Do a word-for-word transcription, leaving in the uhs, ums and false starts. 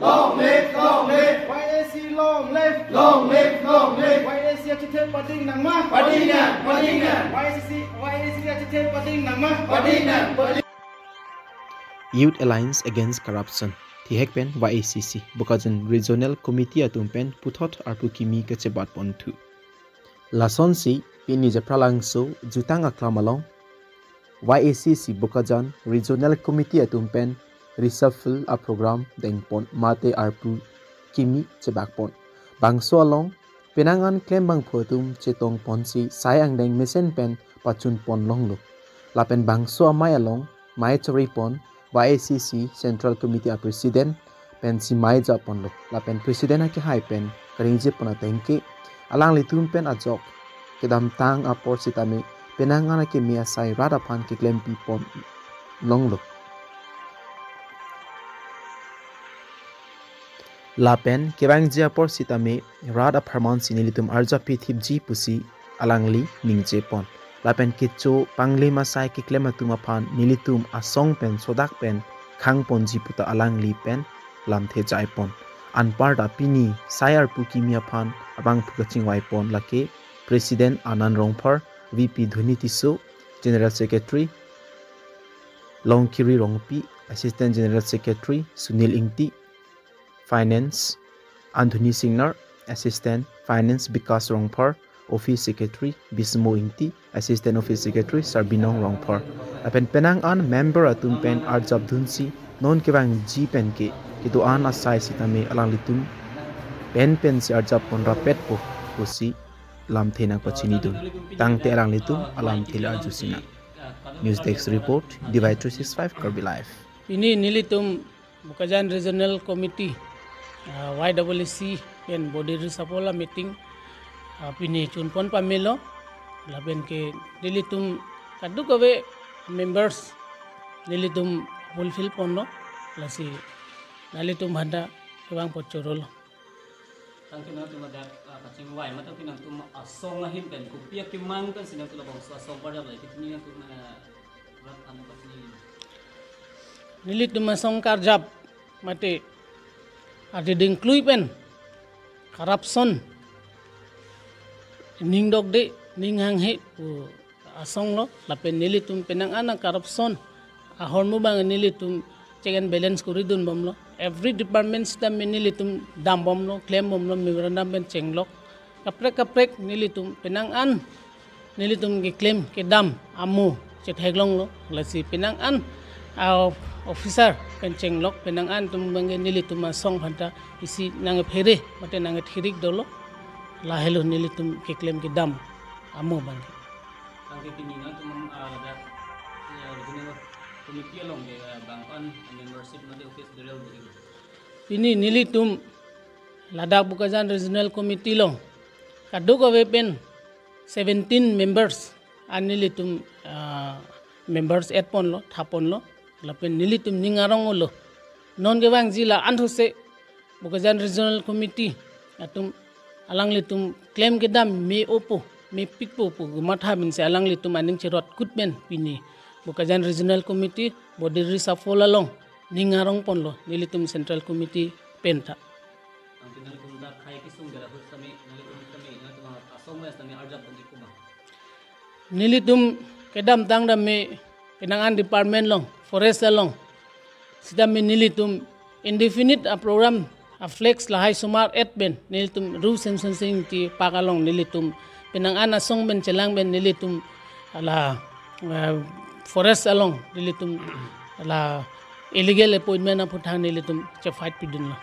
Long live, long live. Y A C long live. Long live, long live. Y A C achethe pading nangma. Pading nang, pading nang. Y A C, Y A C achethe pading nangma. Pading nang, pading. Youth Alliance Against Corruption, thihek pen Y A C C Bokajan Regional Committee atum pen puthot arpu kimi kachebat ponthu. Lasonsi pini Japralangso jutang aklam along Y A C C Bokajan Regional Committee atum pen reshuffle a program dengpon mate arpu kimi chebakpon. Bangso along penang an klembangphu atum chetong ponsi sai angdeng mesen pen pachun pon longlo. Lapen bangso amei along mei choripon Y A C C Central Committee a President pensi mei japonlo. Lapen President akehai pen karingje pon atengke alanglitum pen ajok kedamtang apor sitame penang an akeme asai rat aphan keklempi pon longlo. Lapen kevangji apor sitame rat apharman si nelitum arjap pithipji pusi alangli ningje pon. Lapen kecho panglim asai keklem atum aphan nelitum asong pen sodak pen khang ponji puta alangli pen lamthe jai pon. Anparta pini sai arpu kimi aphan abangphu kachingvai pon lake President Anand Rongphar, V P Dhoni Tisso, General Secretary Longkiri Rongpi, Assistant General Secretary Sunil Ingti, Finance Anthony Singnar, Assistant Finance Bikash Rongphar, Office Secretary Bismo Ingti, Assistant Office Secretary Sarbinong Rongphar. Lapen penang an member atum pen arjap dunsi non kevangji pen ke kedo-an asai sitame alanglitum pen pensi arjap pon rapetpo pusi lamthe nangpachinidun. Tangte alanglitum alamthe le arjusinang. News Desk Report, D Y three six five Karbi Live. Pini nelitum Bokajan Regional Committee, ah, Y A C C pen body reshuffle a meeting, ah, pini chunpon pamelo, lapen ke nelitum kadokave members nelitum fulfill ponlo, lasi nelitum aphanta kevang pochorolo. Tangte nangtum adak, ah, kachingvai mate nangtum asong ahin pen kopi akemang pensi nangtum labangso asong karjap lahai ketini nangtum, ah, rat an pachini. Nelitum asong karjap mate adi dingklui pen corruption, ning dokde, ning hanghe pu asong lo, lapen nelitum penang an a corruption ahormu abang nelitum check and balance koridun bomlo. Every department sitame nelitum dam bomlo, klem bomlo, memorandum pen chenglok. Kaprek kaprek nelitum penang an nelitum keklem kedam amo chetheklonglo. Lasi penang an a officer pen chenglok, penang an atum abangke nelitum asong aphanta isi nangphere mate nangthirik dolo. Lahelo nelitum keklem kedam amo abangke. Tangte pini nangtum, ah, ladak, ya, regional committee along ke, ah, bang ko-an membership mate office bearer beri. Pini nelitum ladak Bokajan Regional Committee along kadokave pen seventeen members an nelitum, ah, members add ponlo, tha ponlo, lapen nelitum ning arong-olo. Non kevangji la-an those Bokajan Regional Committee atum alanglitum klem kedam me-opo, mepikpo pu kematha pensi alanglitum aning cherot kut pen pini Bokajan Regional Committee body reshuffle along ning arong ponlo nelitum Central Committee penta. Ang pinalitum ta khai kesung dala hut kami, nalitum kami, nalitum asong mes kami arjap bagi kuma. Nelitum kedamtang dame penang an department along, forest along. Sitame nelitum indefinite a program a flex lahai sumar et pen nelitum ru sen sen sing ti pak along nelitum penang an asong pen chelang pen nelitum la, eh, forest along nelitum la illegal appointment aphuthak nelitum che fight pidunlo.